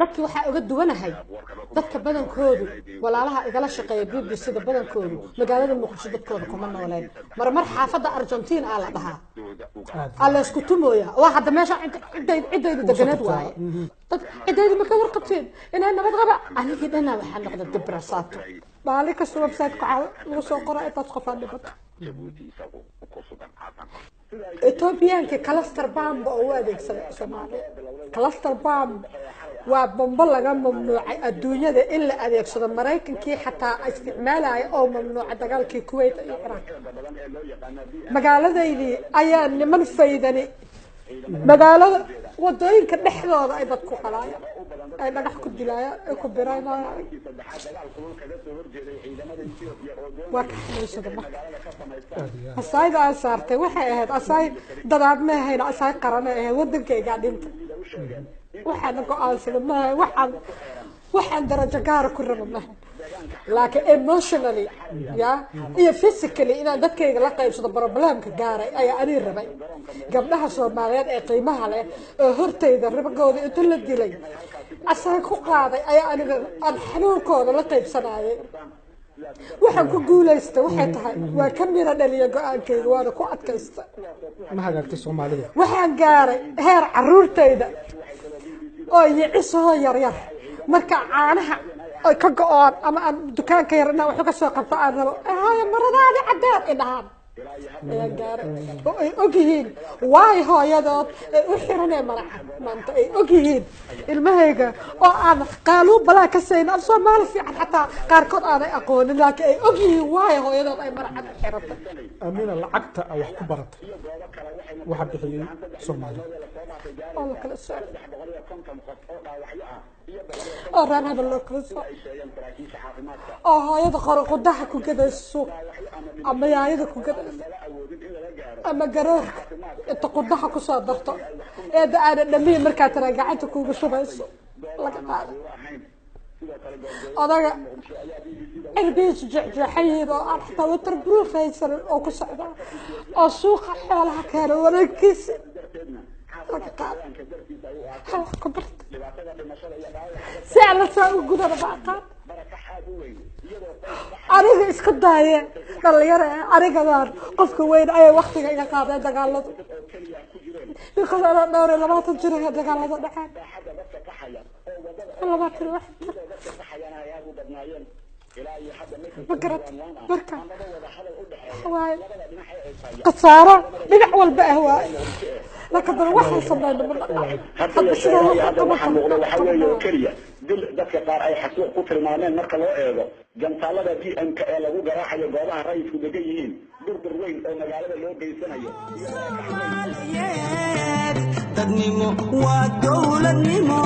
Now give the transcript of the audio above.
Dadkii waxaa uga duwanahay dadka badankoodu, walaalaha igala shaqeeya BBC-da badankoodu magaalada Muqdisho dadkooda kuma nooleen. Marmar xaafadda Argentiin aa la dhahaa aa la isku tumooya. Waa hadda meesha ciddaydu deganeed waaye. Dad ciddaydu ma ka warqabteen inay nabad qaba? Anigii dhanaa waxaa noqda debrasaato. Maalin kasta website-ka waxaa lagu soo qoraa intaas qofaa dhimato. Ethoobiyaanka cluster bomb oo u adeegsaday Soomaaliya. Cluster bomb waa bombo laga mamnuucay adduunyada in la adeegsado. Maraykankii xataa isticmaalaya oo mamnuucay dagaalkii Kuwait iyo Ciraaq. Magaaladaydii ayaa niman faydani magaalada wadooyinka dhexdooda ay dad ku qalaayaan, ay dhagax ku dilaayaan, ay ku biraynayaan. Waa ka xanuunsada. Marka asaayda aan saartay waxay ahayd asaay dadaad ma ahayn, asaay qarana ahayd. Wadankaygaa dhinta waxaana go-aansada maaha, waxaan darajo gaara ku raba maaha, laakiin emotionally ya iyo physically inaan dadkayga la qaybsado problemka gaaray ayaa anii rabay. Gabdhaha Soomaaliyeed ee qiimaha leh oo hortayda rabagooda inta la dilay asaga ku qaaday ayaa aniga aan xanuunkooda la qaybsanayay. Waxaan ku guulaystay waxay tahay waa ka mira dhaliya go-aankayga, waana ku adkaysta. Ma hagaagtay Soomaalida? Waxaan gaaray heer caruurtayda oo yicisahoo yaryar marka caanaha ay ka go-oon ama aan dukaanka yar inaan waxu ka soo qabto aan rabo, "Hooyo, maradaadi caddaan," i dhahaan ayaan gaaray, oo ay og yihiin waay hooyadood ay u xiranee maraca maanta. Ay og yihiin ilmahayga oo aan qaaluun balaa ka sayn, af Soomaali fiican xataa qaarkood aanay aqoonin, laakiin ay og yihiin waay hooyadood ay maracad u xiratay. Amina, lacagta a wax ku baratay waxa bixiyey Soomaaliya. Oo la kala socday oo reer hebel loo kala socday oo hooyada qoroqudaha ku gadayso suuq ama yaayada ku gadayso ama garoorka inta qudaha kusoo darto eedda aana dhamiin markaa taraa gacanta kuuga shubayso laga qaaday. Odaga cirbihiisu jeexjeexan yihiin oo aan xataa waterproof haysanin oo ku socda oo suuqa xoolaha keena wareegkiisa laga qaaday. Wax ku barta si alla saa u gudana ma aqaan. Aniga iska daaye dhalinyaro, anigadaan qofka weyn ayay waktiga iga qaadeen dagaaladu, because anaa 24 jir ayaa dagaalada dhaceen, 21 jir, ma garat? Marka waaye khasaaro dhinac walba ah waaye, laakiin dana waxaan samayno ma dhaqan. Hadda sida ilaa hadda waxaa muuqda waxaa weeye oo keliya dil dadka qaar ay xasuuq ku tilmaameen marka loo eego gantaalada BM-ka ee lagu garaacayo goobaha rayidku degan yihiin, burbur weyn oo magaalada loo geysanayo iyo Soomaaliyeed, dadnimo waa dowladnimo.